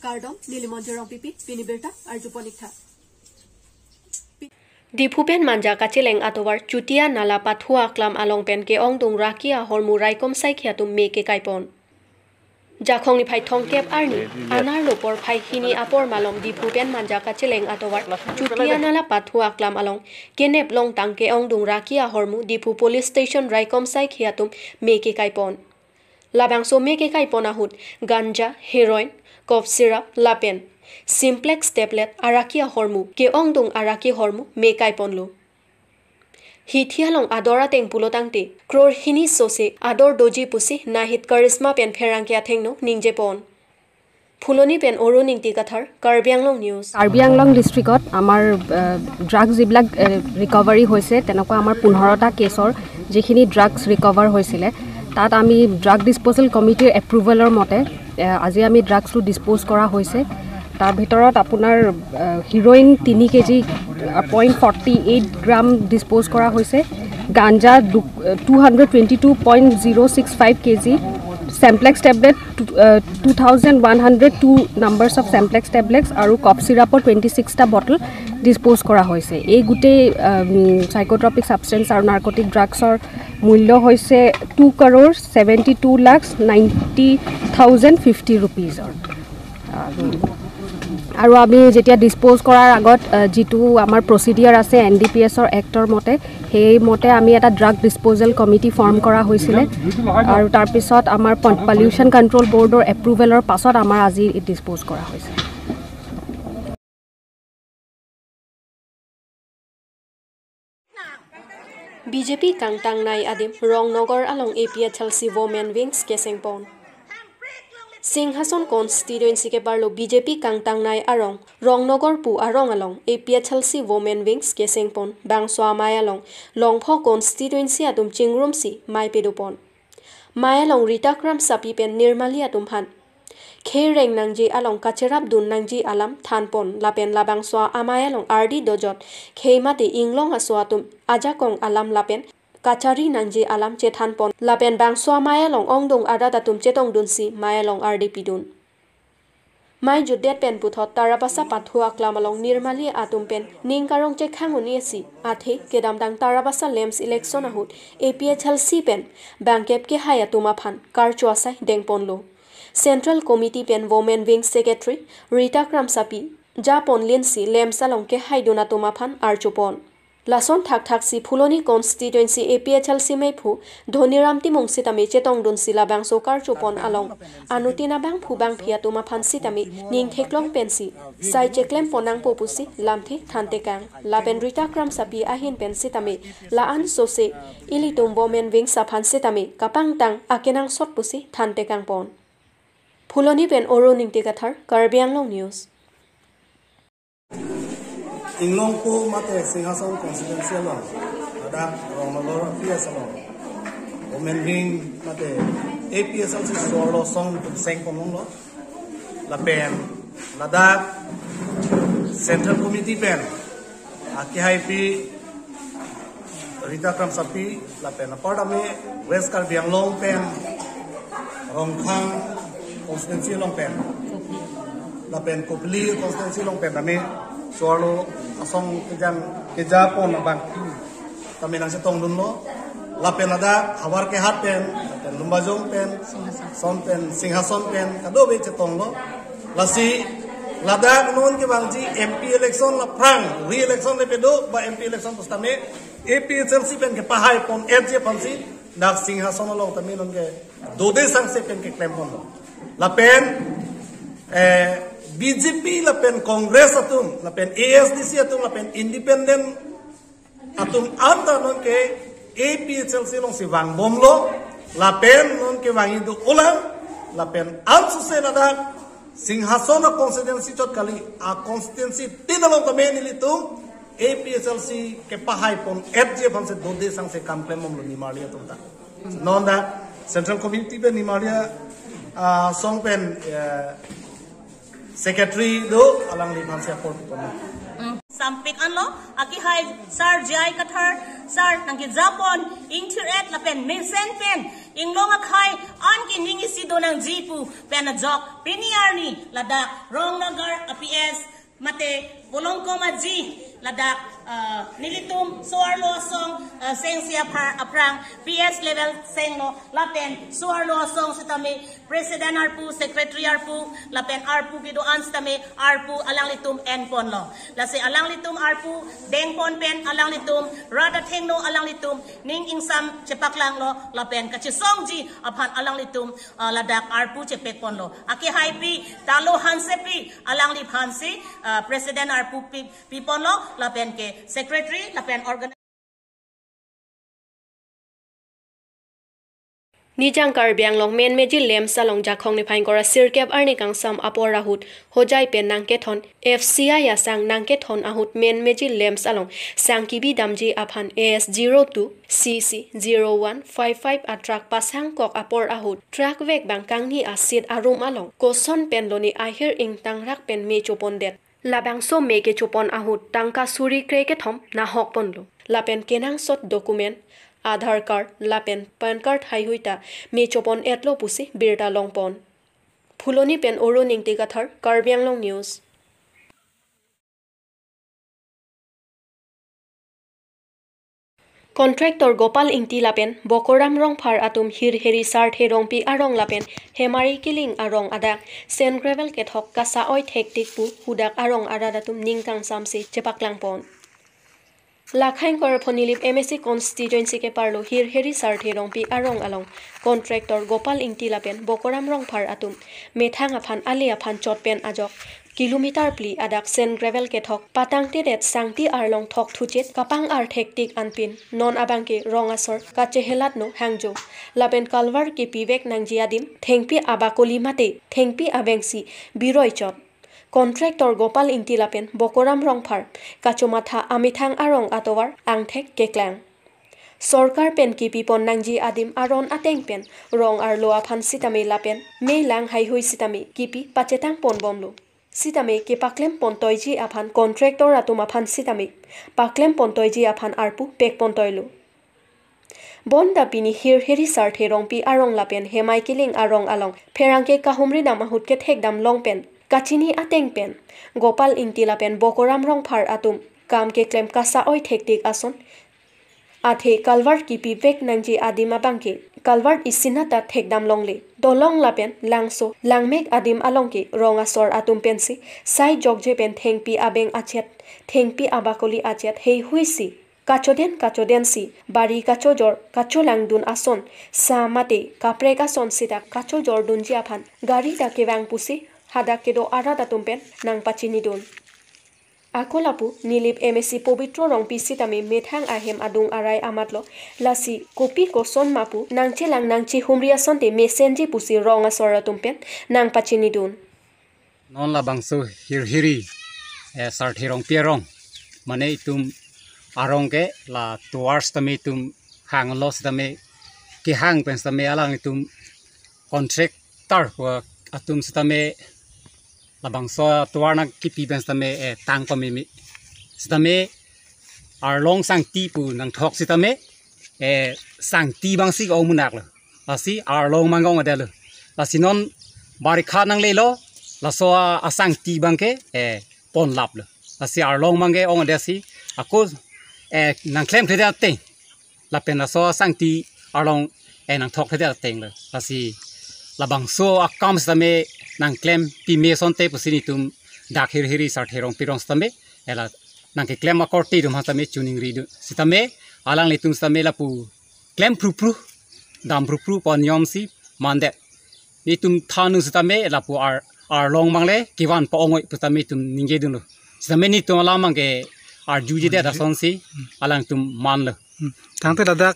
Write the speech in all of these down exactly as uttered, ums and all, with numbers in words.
Kardom, neli Monjir Rongpipi, pini birta arjupon ik tha. Diphu pen Manja kacheleng atovar Chutia Nala pathu aklam along pen ke-ongdung raki ahormu raikom saikhi atum me kekaipon. Jakhong niphai thomkep arni, anerlo porphai hini apor malom Diphu pen Manja kacheleng atovar Chutia Nala pathu aklam along kenep longtang ke-ongdung raki ahormu Diphu Police Station raikom saikhi atum me kekaipon. Labangso me kekaipon ahut ganja, heroin, cough syrup lapen Simplex tablet araki ahormu, ke-ongdung araki ahormu me kaiponlo. Hithi along ador ateng pulotangte crore hini sose ador doji pusi Nahid Karishma pen pherangke athengno ningjepon. Phuloni pen Arun Ingti Kathar, Karbi Anglong News. Karbi আংলং ডিষ্ট্ৰিক্টত আমাৰ ড্ৰাগছ যিবিলাক ৰিকভাৰী হৈছে, তেনেকুৱা আমাৰ পোন্ধৰটা কেছৰ যিখিনি drugs recover হৈছিলে, তাত আমি ড্ৰাগ ডিছপ'জেল কমিটিৰ এপ্ৰুভেলৰ মতে এ, আজি আমি ড্ৰাগছটো ডিছপ'জ কৰা হৈছে। তাৰ ভিতৰত আপোনাৰ এ, হিৰইন তিনি kg, point forty eight gram dispose কৰা হৈছে, ganja two hundred twenty two point zero' six five kg, চেম্প্লেক্স tablet two thousand one hundred two numbers of চেম্প্লেক্স টেবলেটছ আৰু কফ চিৰাপৰ টুৱেণ্টি ছিক্সটা বটল ডিছপ'জ কৰা হৈছে। এই গোটেই চাইক'ট্ৰপিক ছাবষ্টেঞ্চ আৰু নাৰ্কটিক ড্ৰাগছৰ মূল্য হৈছে two crore seventy two lakh ninety thousand fifty ৰুপিজৰ। আৰু আমি যেতিয়া ডিছপ'জ কৰাৰ আগত আ, যিটো আমাৰ প্ৰচিডিয়াৰ আছে এন ডি পি এছৰ এক্টৰ মতে, সেইমতে আমি এটা ড্ৰাগ ডিছপ'জেল কমিটি ফৰ্ম কৰা হৈছিলে আৰু তাৰপিছত আমাৰ পলিউশ্যন কণ্ট্ৰল বৰ্ডৰ এপ্ৰুভেলৰ পাছত আমাৰ আজি ডিছপ'জ কৰা হৈছে। B J P kangtangnei adim Rongnogor along A P H L C Women Wings kesengpon. Singhason constituency kepar lo B J P kangtangnei arong Rongnogor pu arong along A P H L C Women Wings kesengpon, bangso amei along Longpho constituency atum chingrumsi mei pedopon. Mei along Rita Kramsapi pen Nirmali atum aphan khei reng nangji along kacherapdun nangji alam thanpon lapen labangso amei along ardi dojot khei mate inglong aso atum ajakong alam lapen kachari nangji alam chethanpon lapen bangso amei along ongdung arat atum chetongdunsi mei along ardi pidun. Mei jutdet pen puthot Tarabasa pathu aklam along Nirmali atum pen ning karong chekhang un-esi athe kedamtang Tarabasa LAMPS election ahut A P H L C pen bangkep kehai atum aphan karcho asai dengponlo. Central Committee pen Women Wing Secretary Rita Kramsapi japon linsi LAMPS along kehaidun atum aphan archopon. Lason thakthaksi Phuloni constituency A P H L C meiphu Dhoniram Timung sitame chetongdunsi labangso karchopon along anuttin abangphu bangphi atum aphan sitame ning theklong pensi sai cheklempon nangpo pusi lamthe thantekang. Lapen Rita Kramsapi ahin pen sitame la-an sose ilitum Women Wings aphan sitame kapangtang akenangsot pusi thantekangpon. Phuloni pen Arun Ingti Kathar, Karbi Anglong News. Inglongpo mate Singhason constituency along, ladak Rongnogor P S along, Women Wing mate A P H L C so-arlo asong sengpon longlo. Lapen ladak Central Committee pen akehaipi Rita Kramsapi lapen apar tame West Karbi Anglong pen Rongkhang constituency along pen lapen Kopili constituency along pen tame so-arlo asong kejang kejapon abang tame nangchetongdunlo. Lapen ladak Howraghat pen, lapen Lumbajong pen, Singhason pen, Singhason pen kadokave chetonglo. Lasi ladak non kevangji M P election laphrang, re-election le pedo ba M P election pusitame A P H L C pen kepahaipon-etji aphansi dak Singhason along tame non ke dode sangse pen keklemponlo. Lapen eh, B J P lapen Congress atum lapen A S D C atum lapen independent atum anta non ke A P H L C alongsi vangbomlo, lapen non ke vangji do-olang, lapen ansose ladak Singhason a-constituency chot kali, a-constituency tin along tame nelitum A P H L C kepahaipon-etji aphansi dode sangse kam klembomlo nimarli atum ta. Non dak Central Committee pen nimarli, ah, asong pen, eh, Secretary do alangliphansi apor pon. Sampik anlo, akehai Sar J I Kathar, Sar nangkejapon, ingthir-et lapen mesen pen, Inglong akhei an ke ning isi do nangji pu pen ajok pini arni ladak Rongnagar a P S mate Bolongkom Aji ladak, ah, nelitum so-arlo asong, ah, sengsi apha-, aphrang P S level senglo lapen so-arlo asong sitame President arpu, Secretary arpu, lapen arpu kedo-an sitame arpu alanglitum enponlo. Lasi alanglitum arpu dengpon pen alanglitum rat athengno alanglitum ning ingsam chepaklanglo lapen kachesongji aphan alanglitum, ah, ladak arpu chepekponlo. Akehaipi Talo Hansepi alangliphansi, ah, President arpu pi, piponlo lapen ke Secretary lapen organ Nijang Karbi Anglong Menmeji LAMPS along Jakhong niphai ingkoi ra sirkep arni kangsam apor ahut Hojai pen nangkethon F C I asang nangkethon ahut Menmeji LAMPS along sang kebi damji aphan A S zero two C C zero one five five a truck pasangkok apor ahut truck vek bang kangni asit arum along koson pen lone ahir ingtangrak pen me chopondet. Labangso me kechopon ahut tangka suri kre kethom nahokponlo. Lapen kenangsot document, Aadhaar card lapen PAN card haihui ta me chopon-etlo pusi birta longpon. Phuloni pen Arun Ingti Kathar, Karbi Anglong News. Contractor Gopal Ingti lapen Bokoram Rongphar atum Hirheri Sarthe Rongpi arong lapen Hemari Kiling arong adak sand gravel kethok kasa-oi thektik pu hudak arong arat atum ning kangsamsi chepaklangpon. Lakhai ingkoi ra pho Nilip M A C constituency keparlo Hirheri Sarthe Rongpi arong along contractor Gopal Ingti lapen Bokoram Rongphar atum methang aphan ale aphan chot pen ajok kilometer phli adak sand gravel kethok patangtedet sangti arlong thok thuchit kapang-ar thektik anpin non abangke rong asor kachehelatno hangjo. Lapen culvert kepivek nangji adim thengpi abakoli mate thengpi abengsi biroi chot. Contractor Gopal Ingti lapen Bokoram Rongphar kachomatha amethang arong atovar angthek keklang. Sorkar pen kepipon nangji adim aron ateng pen rong arlo aphan sitame lapen me lang haihui sitame kepi pachetangponbomlo. Sitame kepaklem pontoiji aphan contractor atum aphan sitame paklem pontoiji aphan arpu pekpontoilo. Bonta pini Hirheri Sarthe Rongpi arong lapen Hemari Kiling arong along pherangke kahumri dam ahut kethekdam long pen kachini ateng pen Gopal Ingti lapen Bokoram Rongphar atum kam keklem kasa-oi thektik ason athe culvert kepivek nangji adim abangke culvert isinata thekdam longle. Dolong lapen langso langmek adim alongke rong asor atum pensi sai jokje pen thengpi abeng achet, thengpi abakoli achet heihuisi kachoden kachodensi bari kachojor kacholangdun ason sa mate kaprek ason sita kachojordunji aphan gari ta kevang pusi hadak kedo arat atum pen nangpachinidun. Ako lapu Nilip M A C Pobitro Rongpi sitame methang ahem adung arai amatlo, lasi kopi koson ma pu nangchelang nangchehumri asonte mesenji pusi rong asor atum pen nangpachinidun. Non labangso Hirheri, eh, Sarthe Rongpi arong. Mane itum arong ke la tovar sitame itum hanglo sitame kehang pen sitame alanglitum contractor pu atum sitame labangso tovar nangkepi pen sitame, eh, tang pameme. Sitame arlong sangti pu nangthok sitame, eh, sangti abangsi ong munak lo. Lasi arlong abang ong-edetlo. Lasi non barikha nanglelo, laso a, asangti abangke, eh, ponlaplo. Lasi arlong abangke ong-edetsi, ako, eh, nangklemkledet ateng. Lapen laso asangti arlong, eh, nangthokledet atenglo. Lasi labangso akam sitame nangklem pime asonte pusi nelitum dak Hirheri Sarthe Rongpi arong sitame, eh, la nangkeklem akorte atum aphan sitame choningridun. Sitame alanglitum sitame lapu klem phrupru, dam phrupru pu aniyomsi mandet. Nelitum than-un sitame lapu ar, arlong abangle kevan pa-ong-oi pu sitame nelitum ningjedunlo. Sitame nelitum alam abangke arjujedet asonsi alangtum manlo. Hmm. Tangte ladak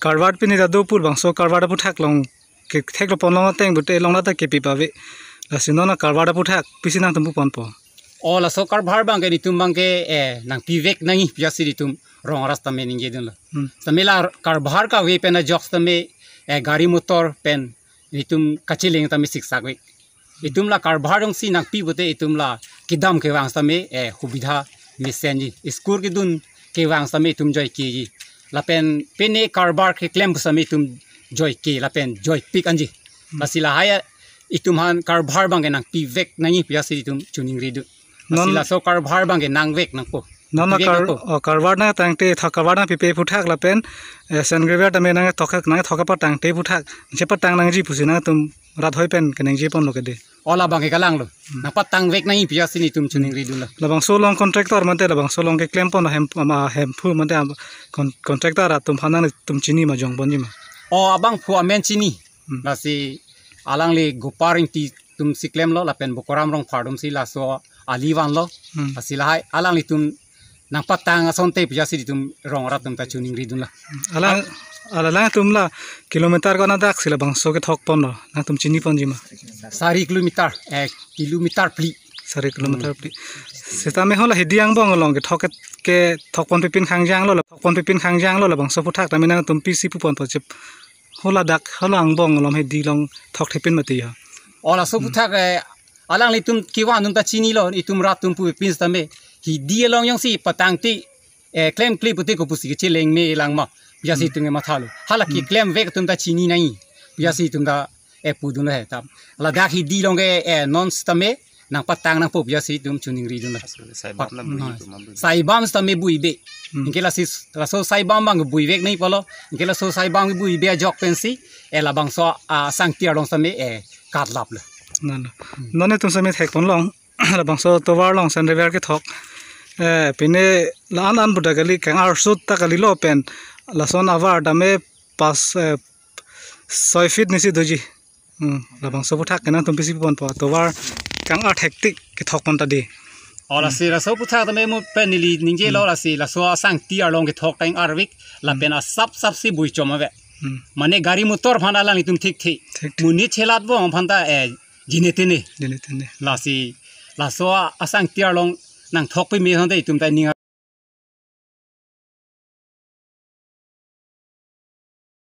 culvert pini dado pur bangso culvert aphuthak long ketheklo ponlong ateng pute longlata kepi pave. Lasi non a culvert aphuthak pisi nangtum puponpo? O laso culvert abangke nelitum abangke, eh, nangpivek nangji pu jasi nelitum rong arat sitame ningjedunlo. Hmm. Sitame la culvert kave pen ajok sitame, eh, gari motor pen nelitum kacheleng sitame siksak ave. Itum la culvert jongsi nangpi pute itum la kedam kevang sitame, eh, subidha mesenji. School kedun kevang sitame itum joikeji. Lapen pine culvert keklem pu sitame itum joike lapen joipik anji. Hmm. Lasi lahai itum aphan karbhar abangke nangpivek nangji pusi itum choningridun. Lasi non laso karbhar abangke nangvek nangpo. Non la pivek kar-, nangpo. Oh, karbhar nangtangte, thok karbhar nangpipe aphuthak lapen, eh, sand gravel tame nangthok, nangthok apatangte aphuthak, nangchepatang nangji pusi nangtum rat hoi pen kenangji ponlo kedi. Oh, labangke kalanglo. Hmm. Nangpatangvek nangji pusi nelitum choningridunlo. Labangso along contractor mate, labangso along keklem pon hem, ama Hemphu mate, am, kon-, contractor atum aphan nangtum chini ma, jong ponji ma? Oh, abangphu amen chini. Hmm. Lasi alangli Gopar Ingti atumsi klemlo lapen Bokoram Rongphar atumsi laso ali vanlo. Hmm. Lasi lahai alanglitum nangpatang asonte pusi itum rong arat atum ta choningridunlo. Alang, al-, alangtum la kilometer ko-an adaksi labangso kethok ponlo, nangtum chini ponji ma? Sari kilometer, eh, kilometer phli. Sari kilometer phli. Setame hala hidi angbong along kethok ke, kethok ponpepin khangjanglo, la thok ponpepin khangjanglo, labangso aphuthak tame nangtum pisi pu ponpo, chip. Hala dak, hala angbong along hidi along thokthepin mati ya. Oh, laso aphuthak, eh, alanglitum kevan atum ta chinilo, itum rat atum pupepin setame. Hidi along jongsi patangte, eh, klemkle pute kopusi kecheleng me lang ma pusi itum kemathalo. Hala, hmm, keklemvek atum ta chini nangji pusi itum ta, eh, pudunlo he tam. Ladak hidi along ke, eh, non setame nangpatang nangpo pusi itum choningridunlo. Sai bam na bui, hmm, itum ma bui. Sai bam setame buibe. Hmm. Anke lasi laso sai bam abang buivek nangji pulo. Anke laso sai bam buibe ajok pensi, eh, labangso, ah, asangti arlong setame, eh, katlaplo. Nana. Hmm. Non itum setame thek ponlong. Labangso tovar along sand gravel kethok. Eh, pine la-an an buda kali, kang-arsut ta kalilo pen. Lason avar tame pas, eh, soi feet nisi doji. Hmm, labangso aphuthak ke nangtum pisi ponpo, tovar kang-ar thektik kethok pon ta di. Oh, lasi, hmm, laso aphuthak tame mo pen neli ningjelo, hmm, lasi laso asangti arlong kethok kang-arvek lapen, hmm, asap sapsi bui chom ave. Hmm. Mane gari motor aphan alanglitum thekthe. Thekthe. Monit chelat bom aphan ta, eh, jine tene. Jine tene. Lasi laso asangti arlong nangthok peme asonte itum ta ning